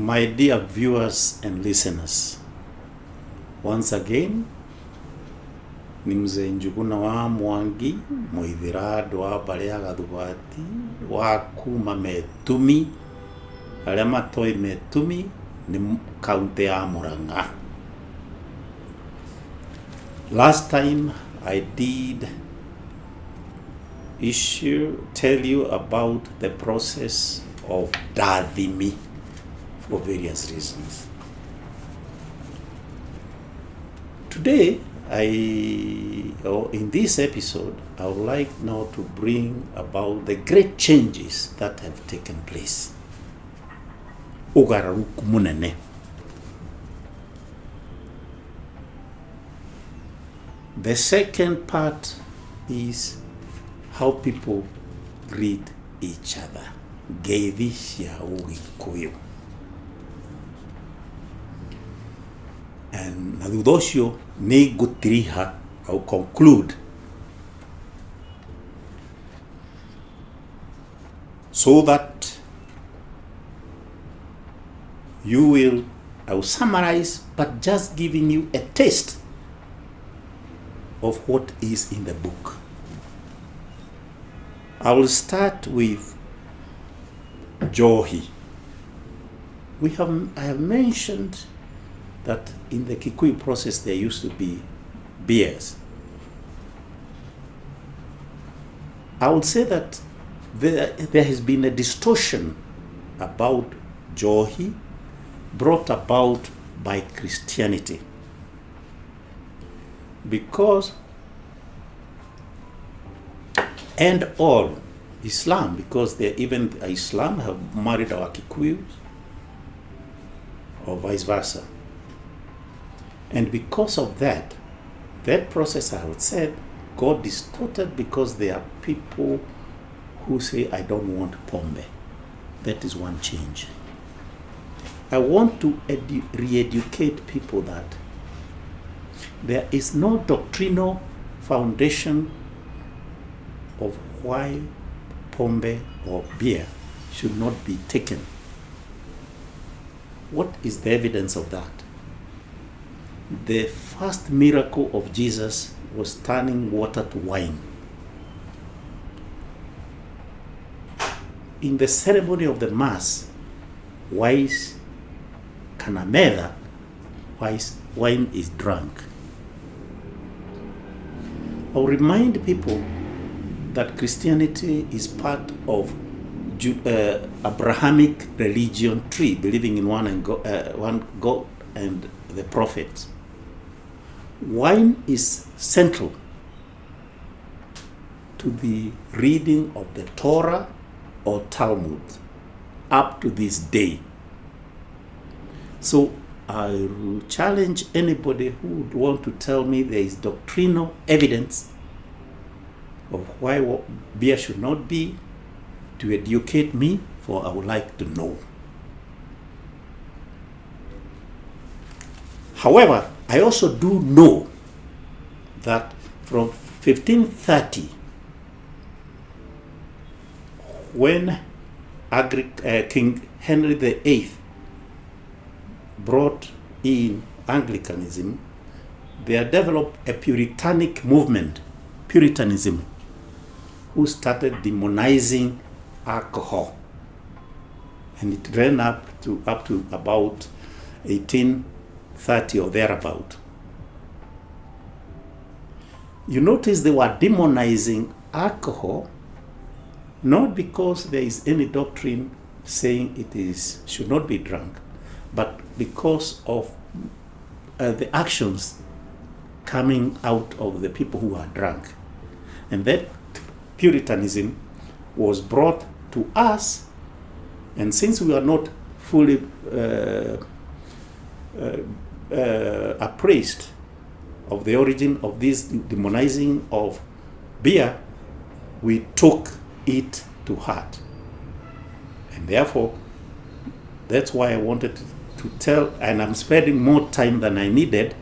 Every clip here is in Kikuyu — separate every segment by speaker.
Speaker 1: My dear viewers and listeners, once again ni mzee Njuguna wa Mwangi Muithira andũ a mbarĩ ya Gathubati wa kuma Metumi arĩa matoĩ Metumi nĩ kaunti ya Murang'a. Last time I did issue tell you about the process of Dathimi for various reasons. Today, in this episode, I would like now to bring about the great changes that have taken place. Ũgarũrũku mũnene. The second part is how people greet each other. Ngeithi cia Ũgĩkũyũ. And na thutha ũcio nĩ ngũtiriha, I will conclude so that you will, I will summarize, but just giving you a taste of what is in the book. I will start with Njohi. I have mentioned that in the Kikuyu process there used to be beers. I would say that there has been a distortion about Njohi brought about by Christianity. Because, and all Islam, because they even Islam have married our Kikuyus, or vice versa. And because of that, that process, I would say, got distorted because there are people who say, I don't want pombe. That is one change. I want to re-educate people that there is no doctrinal foundation of why pombe or beer should not be taken. What is the evidence of that? The first miracle of Jesus was turning water to wine. In the ceremony of the Mass, wise kana metha, wise wine is drunk. I'll remind people that Christianity is part of Abrahamic religion tree, believing in one and one God and the prophets. Wine is central to the reading of the Torah or Talmud up to this day. So I will challenge anybody who would want to tell me there is doctrinal evidence of why beer should not be, to educate me, for I would like to know. However, I also do know that from 1530, when King Henry the VIII brought in Anglicanism, they developed a Puritanic movement, Puritanism, who started demonizing alcohol. And it ran up to about 1830 or thereabout. You notice they were demonizing alcohol not because there is any doctrine saying it is should not be drunk, but because of the actions coming out of the people who are drunk. And that Puritanism was brought to us, and since we are not fully appraised of the origin of this demonizing of beer, we took it to heart. And therefore, that's why I wanted to tell, and I'm spending more time than I needed,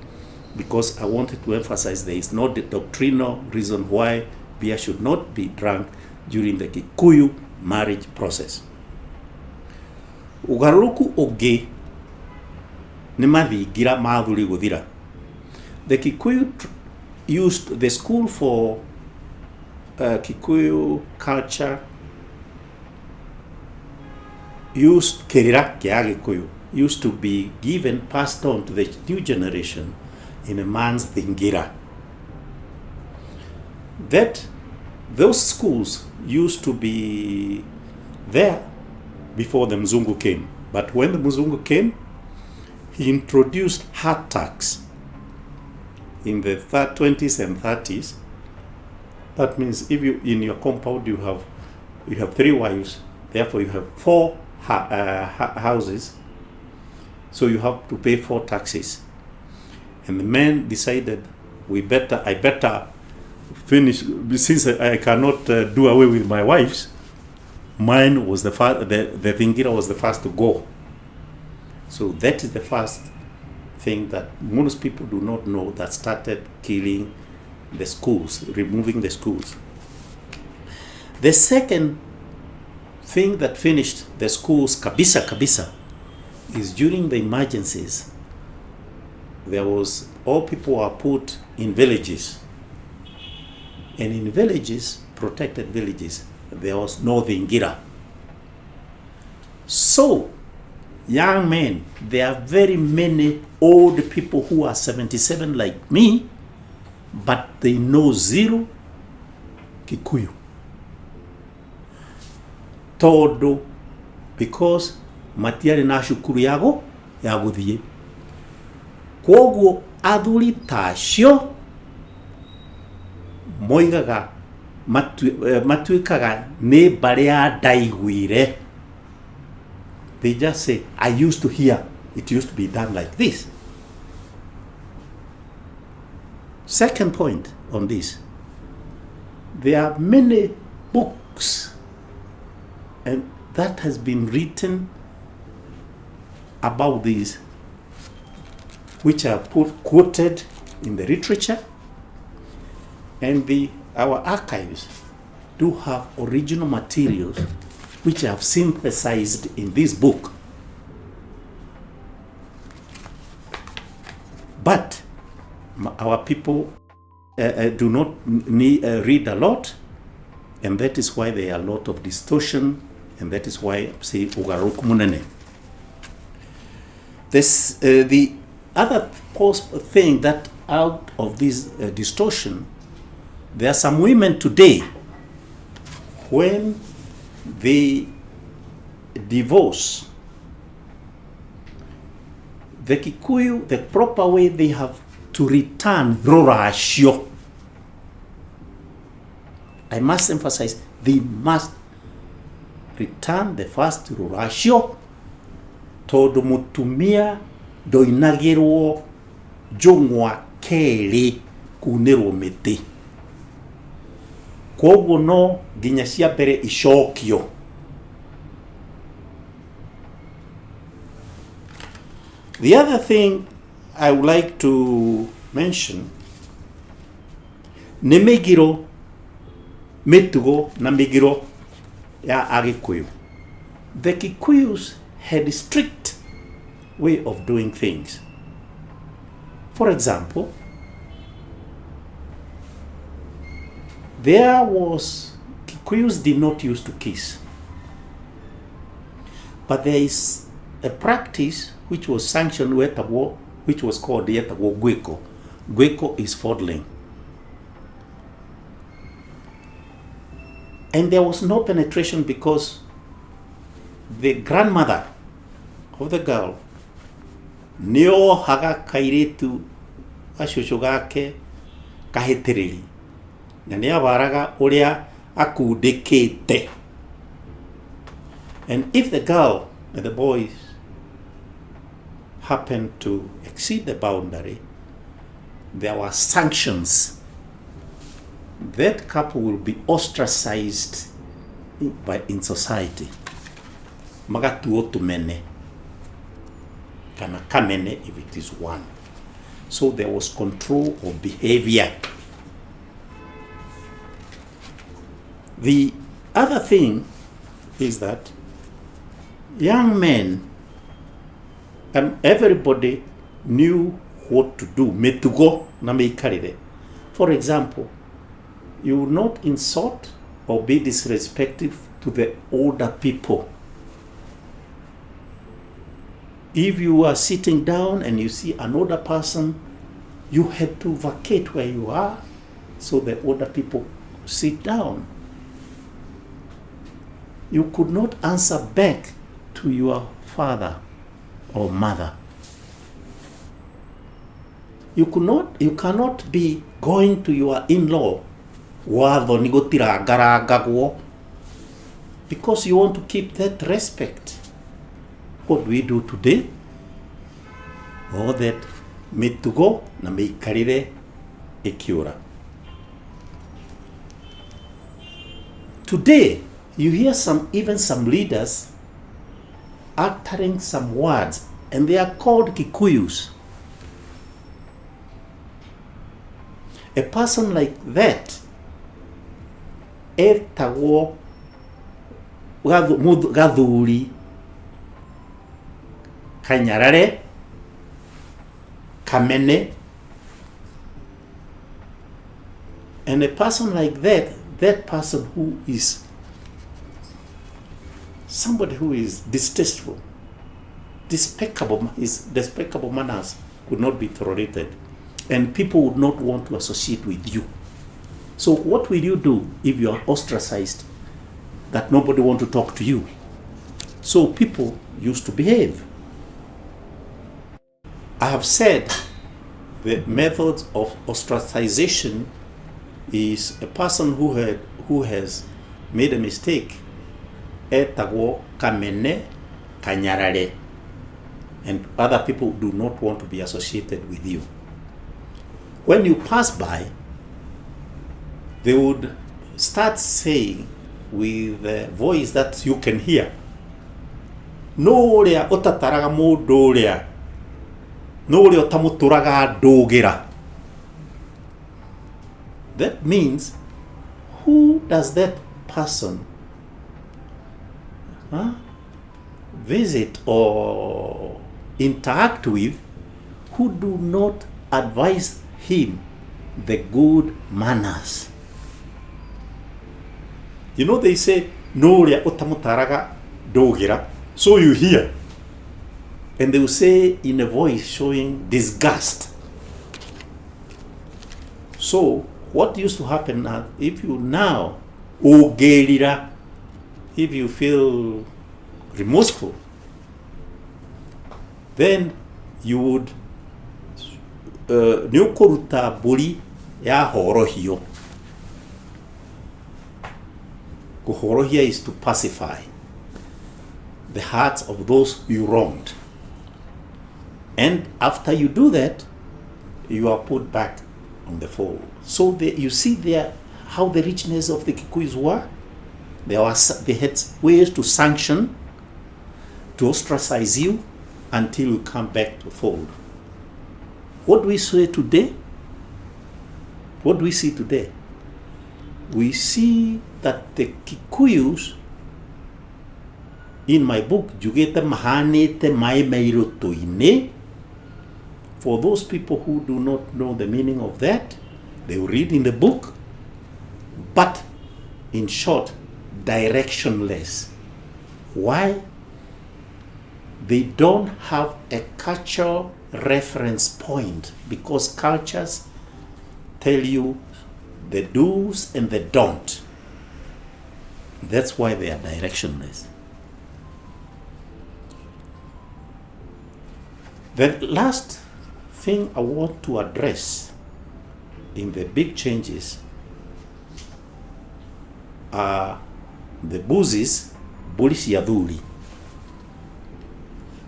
Speaker 1: because I wanted to emphasize there is no doctrinal reason why beer should not be drunk during the Kikuyu marriage process. Ũgarũrũku ũngĩ Nĩ mathingira ma athuri gũthira. The Kikuyu used the school for Kikuyu culture, used kĩrĩra kĩa Agĩkũyũ used to be given, passed on to the new generation in a man's thingira. That those schools used to be there before the Mzungu came. But when the Mzungu came, he introduced hard tax in the 20s and 30s. That means if you in your compound you have three wives, therefore you have four houses, so you have to pay four taxes. And the men decided, we better I better finish since I cannot do away with my wives. Mine was the first, the thingira was the first to go. So that is the first thing that most people do not know that started killing the schools, removing the schools. The second thing that finished the schools kabisa kabisa is during the emergencies. There was all people were put in villages, and in villages, protected villages, there was no thingira. So young men, there are very many old people who are 77 like me, but they know zero Kikuyu. Tondu because matiarĩ na cukuru yago ya gũthiĩ, kwoguo athuri ta acio moigaga matuĩkaga nĩ mbarĩ ya ndaiguire. They just say, "I used to hear it used to be done like this." Second point on this, there are many books and that has been written about this, which are quoted in the literature, and our archives do have original materials which have synthesized in this book. But our people do not read a lot, and that is why there are a lot of distortion, and that is why, say, ugaruku munene. This, the other thing that out of this distortion, there are some women today, when they divorce, the Kikuyu, the proper way they have to return ruracio. I must emphasize, they must return the first ruracio, tondu mutumia ndoinagirwo njũng'wa kerĩ kunĩrwo mĩtĩ, koguo no nginya cia mbere icokio. The other thing I would like to mention nĩ mĩgiro, mĩtugo na mĩgiro ya Agĩkũyũ. The Kikuyus had a strict way of doing things. For example, there was Kikuyus did not used to kiss. But there is a practice which was sanctioned, which was called yetagwo gwiko. Gwiko is fondling. And there was no penetration because the grandmother of the girl nĩohaga kairĩtu gacũcũ gake kahĩtĩrĩri na nĩabaraga ũrĩa akundĩkĩte. And if the girl and the boys happened to exceed the boundary, there were sanctions. That couple will be ostracized in society, magatuo tumene kana kamene if it is one. So there was control of behavior. The other thing is that young men and everybody knew what to do, mĩtugo na mĩikarĩre. For example, you will not insult or be disrespectful to the older people. If you are sitting down and you see an older person, you had to vacate where you are so the older people sit down. You could not answer back to your father or mother. You cannot be going to your in-law watho nĩ gũtirangarangagwo because you want to keep that respect. What do we do today? All that mĩtugo na mĩikarĩre ĩkĩũra. Today, you hear even some leaders uttering some words, and they are called Kikuyus. A person like that etagwo gathuri kanyarare kamene. And a person like that, that person who is somebody who is distasteful, despicable, his despicable manners could not be tolerated, and people would not want to associate with you. So what will you do if you are ostracized, that nobody want to talk to you? So people used to behave. I have said the methods of ostracization is a person who has made a mistake, etagwo kamene kanyarare, and other people do not want to be associated with you. When you pass by, they would start saying with a voice that you can hear, no ũrĩa ũtataraga mũndũ ũrĩa, no ũrĩa ũtamũtũraga ndũgĩra. That means, who does that person visit or interact with who do not advise him the good manners? You know, they say, no ũrĩa ũtamũtaraga ndũgĩra. So you hear. And they will say in a voice showing disgust. So what used to happen now, if you now ũngĩrira, if you feel remorseful, then you would nĩ ũkũruta mbũri ya horohio. Kũhorohia is to pacify the hearts of those you wronged. And after you do that, you are put back on the fold. So you see there how the richness of the Kikuyus were. They had ways to sanction, to ostracize you until you come back to fold. What do we see today? What do we see today? We see that the Kikuyus, in my book, Njugĩte mahanĩte maĩ mairũtũ-inĩ. For those people who do not know the meaning of that, they will read in the book. But in short, directionless. Why? They don't have a cultural reference point, because cultures tell you the do's and the don't. That's why they are directionless. The last thing I want to address in the big changes are the buzzes, mbũri cia athuri.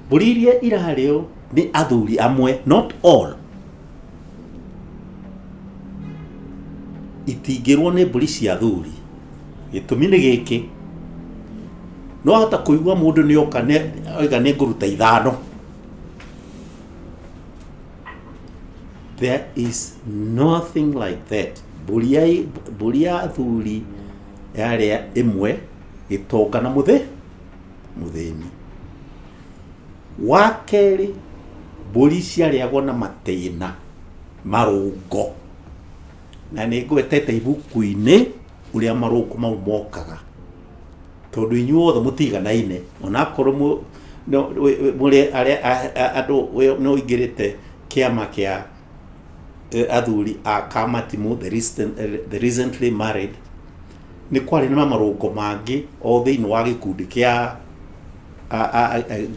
Speaker 1: Mbũri iria irarĩo nĩ athuri amwe, not all. Itingĩrwo nĩ mbũri cia athuri. Gĩtũmi nĩ gĩkĩ, no hata kũigua mũndũ nĩ oka oiga nĩ ngũruta ithano. There is nothing like that. Mbũri ya athuri yarĩa ĩmwe, gĩtonga na mũthĩni. Wa kerĩ, Mbũri ciarĩagwo na matĩna marũngo, na nĩ ngwetete ibuku-inĩ ũrĩa marũngo mau mokaga, tondũ inyuothe mũtiganaine, onakorwo mũrĩ arĩa andũ nĩ ũingĩrĩte kĩama kĩa athuri a Kamatimu, the recently married, nĩ kwarĩ na marũngo mangĩ o thĩinĩ wa gĩkundi kĩa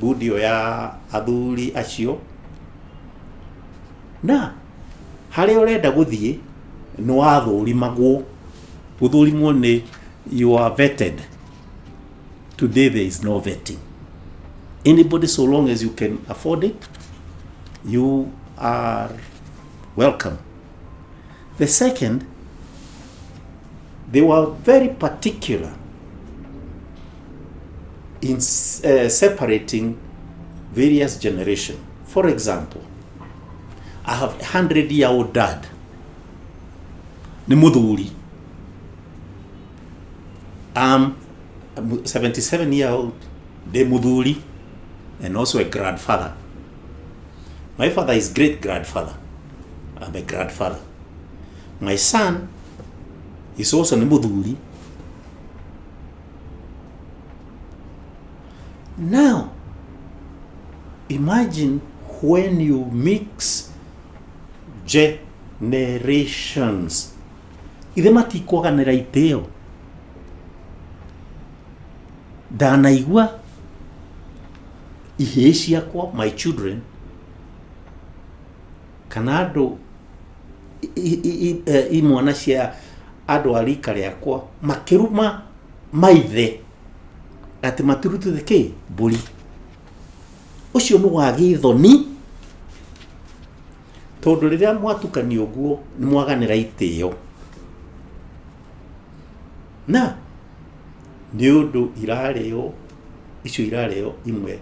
Speaker 1: ngundi ĩyo ya athuri acio. Na harĩa ũrenda gũthiĩ nĩ wathũrimagwo. Gũthũrimwo nĩ you are vetted. Today there is no vetting. Anybody, so long as you can afford it, you are welcome. The second, they were very particular in separating various generations. For example, I have a 100-year-old dad, nĩ mũthuri. I'm 77-year-old, ndĩ mũthuri, and also a grandfather. My father is great grandfather. I'm a grandfather. My son is also nĩ mũthuri. Now, imagine when you mix generations. Ithe matikwaganĩra itĩo. Ndanaigua ihĩĩ ciakwa, my children, kana andũ imwana cia andũ a rika rĩakwa makĩruma maithe atĩ matirutĩte kĩ mbũri. Ũcio nĩ wagi thoni, tondũ rĩrĩa mwatukania ũguo nĩ mwaganĩra itĩo. Na nĩ ũndũ irarĩo icio irarĩo imwe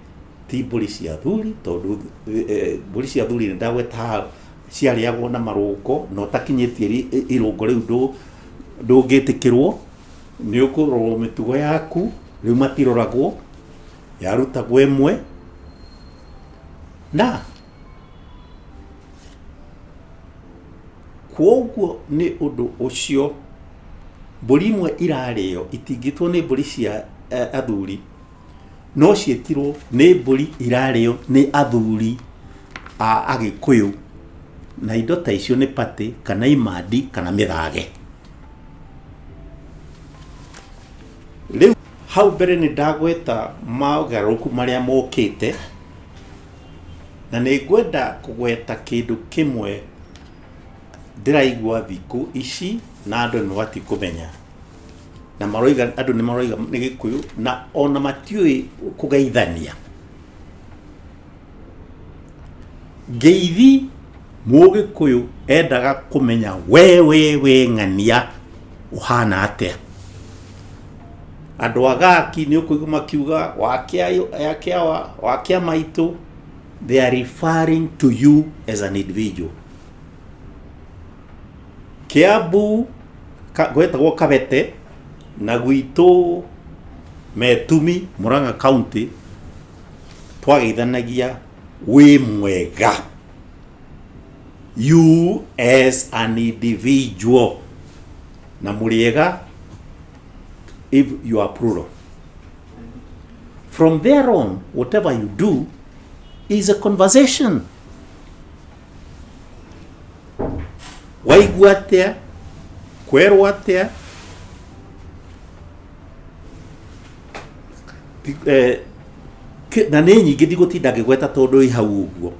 Speaker 1: ti mbũri cia athuri, tondũ mbũri cia athuri nĩ ndagweta haha ciarĩagwo na marũngo, na ũtakinyĩtie irũngo rĩu ndũngĩtĩkĩrwo, nĩ ũkũrorwo mĩtugo yaku, rĩu matiroragwo, yarutagwo ĩmwe. Na kwoguo nĩ ũndũ ũcio mbũri imwe irarĩo itingĩtwo nĩ mbũri cia athuri, no ciĩtirwo nĩ mbũri irarĩo nĩ athuri a Agĩkũyũ, na indo ta icio nĩ patĩ kana imandi kana mĩthage. Rĩu hau mbere nĩ ndagweta mogarũrũku marĩa mokĩte, na nĩ ngwenda kũgweta kĩndũ kĩmwe ndĩraigua thikũ ici na andũ nĩ mabatiĩ kũmenya, na maroiga andũ nĩ maroiga nĩ Gĩkũyũ na ona matiũĩ kũgeithania. Ngeithi Mũgĩkũyũ endaga kũmenya we we we ng'ania ũhana atĩa. Andũ a Gaki nĩ ũkũigua makiuga wakia maitũ, they are referring to you as an individual. Kiambu gwetagwo Kabete, na gwitũ Metumi Murang'a County twageithanagia wĩ mwega, you as an individual, na mũrĩega if you are plural. From there on, whatever you do is a conversation. Waigua atĩa, kwerwo atĩa, na nĩ nyingĩ ndigũtinda ngĩgweta tondũ ĩ hau ũguo.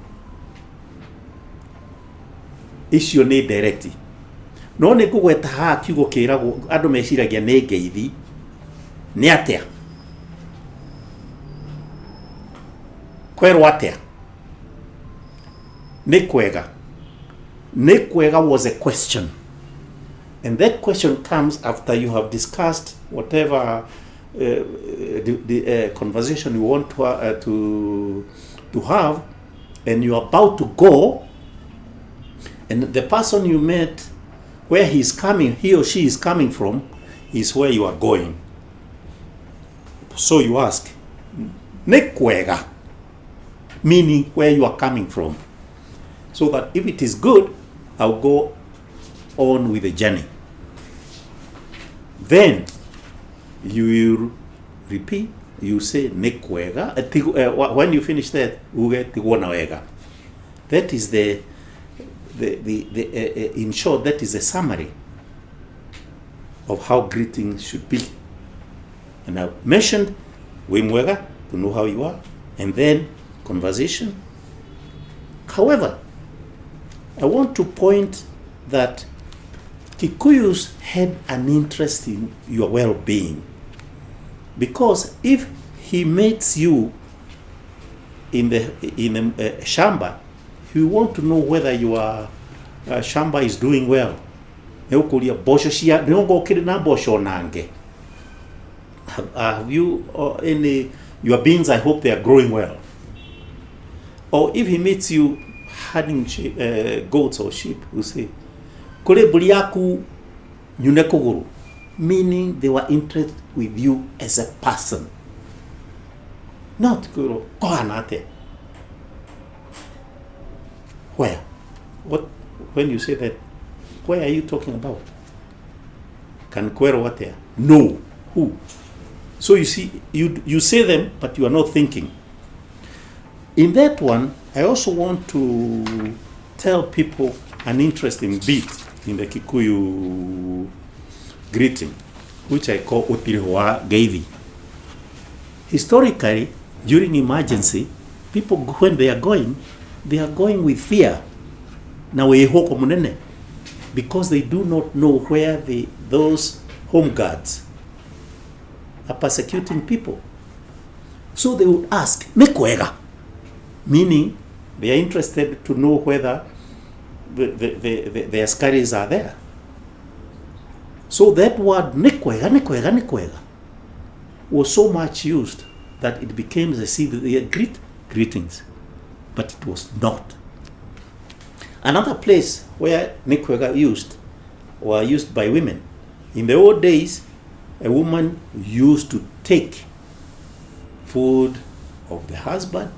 Speaker 1: Icio nĩ ndereti, no nĩ ngũgweta haha kiugo kĩragwo andũ meciragia nĩ ngeithi, nĩ atĩa, kwerwo atĩa, nĩ kwega. Nĩ kwega was a question, and that question comes after you have discussed whatever the conversation you want to have, and you are about to go, and the person you met, where he's coming, he or she is coming from, is where you are going. So you ask, nĩ kwega. Meaning where you are coming from. So that if it is good, I'll go on with the journey. Then you will repeat, you say nĩ kwega. When you finish that, uge tigwo na wega. That is the in short, that is a summary of how greetings should be. And I mentioned wĩ mwega, to know how you are, and then conversation. However, I want to point that Kikuyus had an interest in your well-being. Because if he meets you in the shamba, he want to know whether your shamba is doing well. Nĩũkũria mboco cia nĩũnga ũkĩrĩ na mboco nange. Have you any your beans? I hope they are growing well. Or if he meets you herding sheep, goats or sheep, you say, kũrĩ mbũri yaku nyune kũgũrũ, meaning they were interested with you as a person, not kwĩrwo kũhana atĩa. Where? What? When you say that, where are you talking about? Can kwerwo atĩa? No. Who? So you see, you say them, but you are not thinking. In that one, I also want to tell people an interesting bit in the Kikuyu greeting, which I call Ũtirihũ wa Ngeithi. Historically, during emergency, people, when they are going with fear. Na wĩhoko mũnene, because they do not know where those home guards are persecuting people. So they would ask, "Nĩ kwega?" Meaning they are interested to know whether the askaris are there. So that word nĩ kwega, nĩ kwega, nĩ kwega was so much used that it became the greetings, but it was not. Another place where nĩ kwega used were used by women. In the old days, a woman used to take food of the husband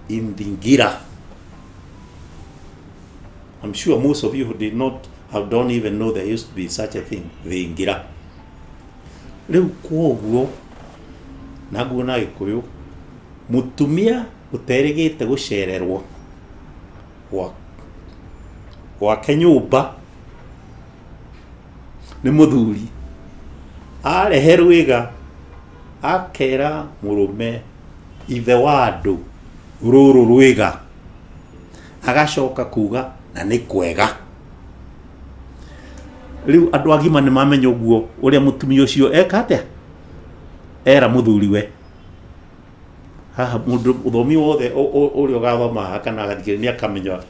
Speaker 1: in the ngira. I'm sure most of you who did not have don't even know there used to be such a thing, the ngira. Rĩu kwoguo naguo na Gĩkũyũ mũtumia ũterĩgĩte gũcererwo gwake nyũmba nĩ mũthuri arehe rwĩga akera mũrũme ithe wa andũ rũrũ rwĩga agacoka kuga na nĩ kwega. Rĩu andũ agima nĩ mamenya ũguo ũrĩa mũtumia ũcio eka atĩa era mũthuriwe haha mũndũ ũthomi wothe ũrĩa ũgathoma haha kana agathikĩrĩria nĩ akamenya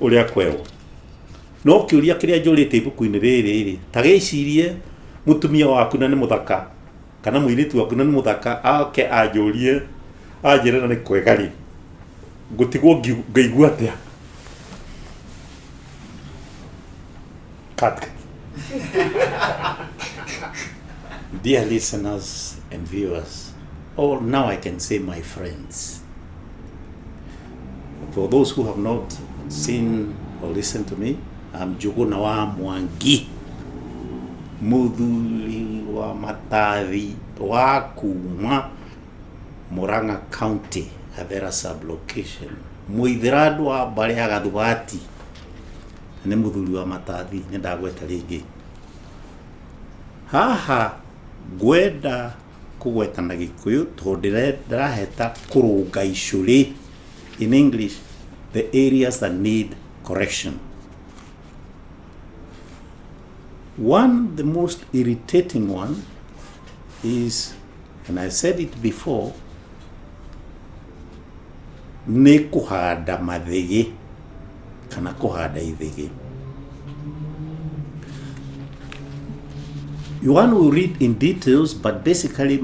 Speaker 1: ũrĩa kwerwo. No kĩũria kĩrĩa njũrĩte ibuku-inĩ rĩrĩ rĩ, ta gĩcirie mũtumia waku na nĩ mũthaka kana mũirĩtu waku na nĩ mũthaka oke anjũrie anjĩre na nĩ kwega rĩ, ngũtigwo ngaigua atĩa? Cut. Dear listeners and viewers, or now I can say my friends, for those who have not seen or listened to me, I'm Njũgũna wa Mwangi, mũthuri wa Matathi wa kuma Murang'a County, Gathera sub-location, mũithĩrandu wa mbarĩ ya Gathugati, nĩ mũthuri wa Matathi, nĩ ndagweta rĩngĩ. Haha ngwenda kũgweta na Gĩkũyũ tondũ ndĩraheta kũrũnga icũrĩ, in English, the areas that need correction. One, the most irritating one is, and I said it before, nĩ kũhanda mathĩgĩ kana kũhanda ithĩgĩ. You want to read in details, but basically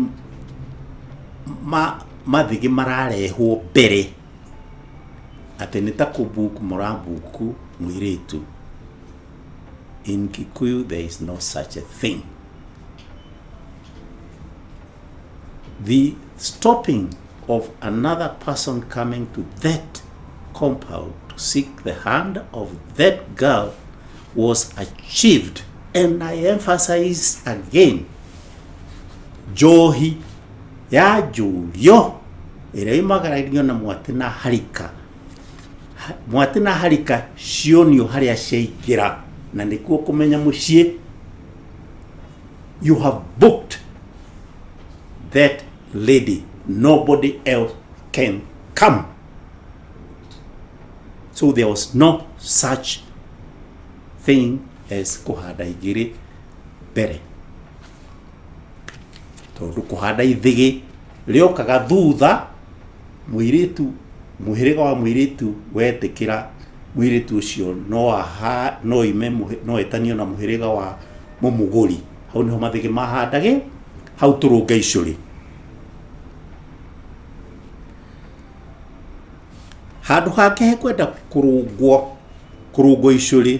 Speaker 1: mathĩgĩ mararehwo mbere atĩ nĩ ta kũbuku mũrabuku mũirĩtu. In Kikuyu, there is no such a thing. The stopping of another person coming to that compound to seek the hand of that girl was achieved. And I emphasize again, njohi ya njũrio ĩrĩa yumagarario na mwatĩ na harika, mwatĩ na harika cionio harĩa ciaingĩra, na nĩkuo kũmenya mũciĩ. You have booked that lady, nobody else can come. So there was no such thing as kũhanda igĩrĩ mbere, tondũ kũhanda ithĩgĩ rĩokaga thutha. Mũirĩtu, mũhĩrĩga wa mũirĩtu wetĩkĩra mũirĩtu ũcio, no aha no ime no etanio na mũhĩrĩga wa mũmũgũri. Hau nĩho mathĩgĩ mahandage, hau tũrũnge icũrĩ. Handũ hake hekwenda kũrũngwo icũrĩ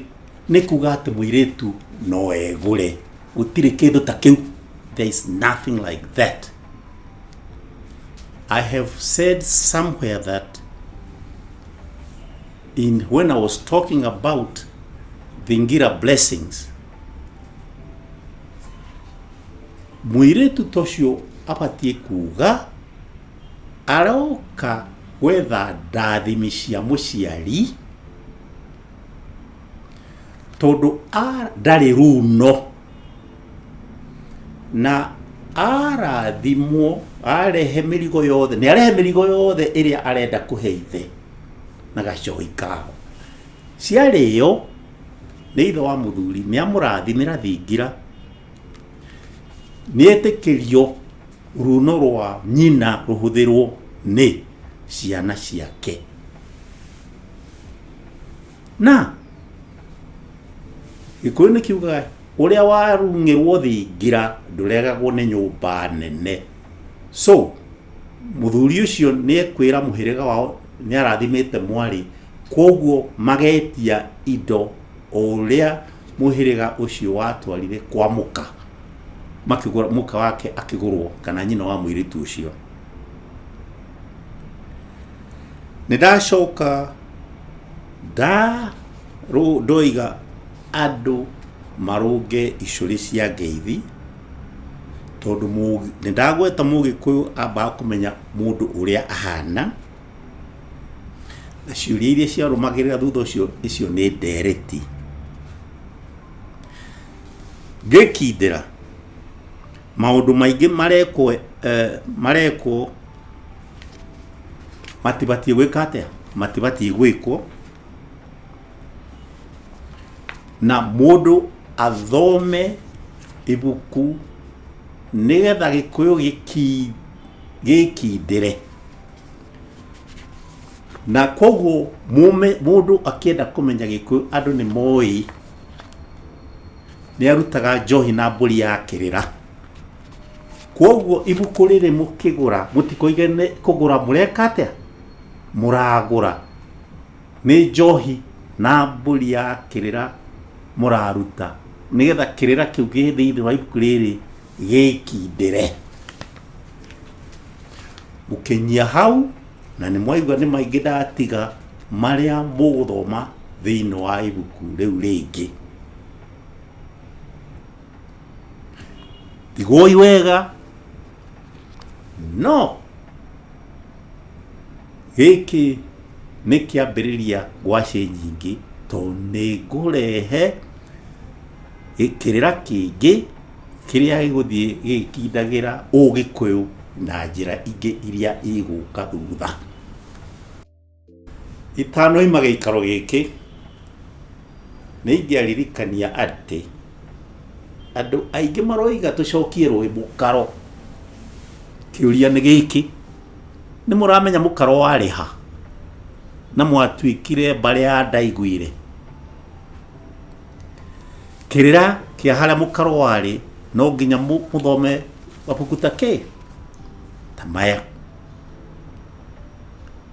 Speaker 1: nĩ kuga atĩ mũirĩtu no egũre. Gũtirĩ kĩndũ ta kĩu. There is nothing like that. I have said somewhere that in when I was talking about the Ngira blessings, mũirĩtu ta ũcio abatiĩ kuga aroka gwetha ndathimi cia mũciari, tondũ ndarĩ runo, na arathimwo arehe mĩrigo yothe, nĩ arehe mĩrigo yothe ĩrĩa arenda kũhe ithe na gacohi kao. Ciarĩo nĩ ithe wa mũthuri, nĩ amũrathimĩra thingira, nĩ etĩkĩrio runo rwa nyina rũhũthĩrwo nĩ ciana ciake. Na Gĩkũyũ nĩ kiugaga ũrĩa warung'ĩrwo thingira ndũregagwo nĩ nyũmba nene. So mũthuri ũcio nĩ ekwĩra mũhĩrĩga wao nĩ arathimĩte mwarĩ, koguo magetia indo o ũrĩa mũhĩrĩga ũcio watwarire kwa mũka, makĩgũra, mũka wake akĩgũrwo kana nyina wa mũirĩtu ũcio. Nĩ ndacoka ndoiga andũ marũnge icũrĩ cia ngeithi, tondũ nĩ ndagweta mũgĩkũyũ ambaga kũmenya mũndũ ũrĩa ahana, na ciũria iria ciarũmagĩrĩra thutha ũcio, icio nĩ ndereti. Ngĩkindĩra maũndũ maingĩ marekwo matibatiĩ gwĩka atĩa, matibatiĩ gwĩkwo, na mũndũ athome ibuku nĩgetha Gĩkũyũ gĩkindĩre. Na koguo mũndũ akĩenda kũmenya Gĩkũyũ, andũ nĩ moĩ nĩ arutaga njohi na mbũri ya kĩrĩra. Koguo ibuku rĩrĩ mũkĩgũra, mũtikoige nĩ kũgũra mũreka atĩa, mũragũra nĩ njohi na mbũri ya kĩrĩra mũraruta, nĩgetha kĩrĩra kĩu gĩ thĩinĩ wa ibuku rĩrĩ gĩkindĩre. Gũkinyia hau, na nĩ mwaigua nĩ maingĩ ndatiga marĩa mũgũthoma thĩinĩ wa ibuku rĩu rĩngĩ. Tigoi wega, no gĩkĩ nĩ kĩambĩrĩria ngwacĩ nyingĩ, tondũ nĩ ngũrehe kĩrĩra kĩngĩ kĩrĩa gĩgũthiĩ gĩgĩkindagĩra ũgĩkũyũ na njĩra ingĩ iria igũka thutha. Itanoima gĩikaro gĩkĩ, nĩ ingĩaririkania atĩ andũ aingĩ maroiga tũcokie rũĩ mũkaro. Kĩũria nĩ gĩkĩ, nĩ mũramenya mũkaro warĩ ha na mwatuĩkire mbarĩ ya Ndaiguire? Kĩrĩra kĩa harĩa mũkaro warĩ no nginya mũthome mabuku ta kĩ ta maya,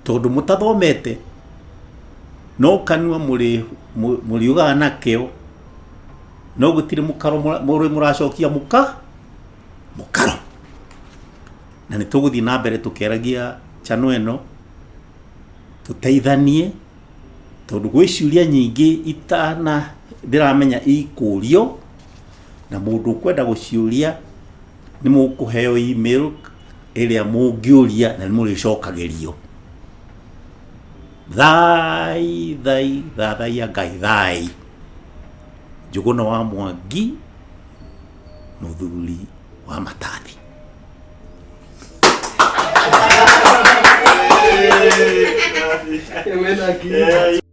Speaker 1: tondũ mũtathomete no kanua mũriugaga nakĩo, no gũtirĩ mũkaro mũrĩ mũracokia mũkaro. Na nĩ tũgũthiĩ na mbere tũkĩaragia Channel ĩno tũteithanie tondũ gwĩ ciũria nyingĩ itana ndĩramenya ikũrio na mũndũ ũkwenda gũciũria nĩ mũkũheo email ĩrĩa mũngĩũria na nĩ mũrĩcokagĩrio. Thai thai thathaiya Ngai thai. Njũgũna wa Mwangi mũthuri wa matathi.
Speaker 2: Wena.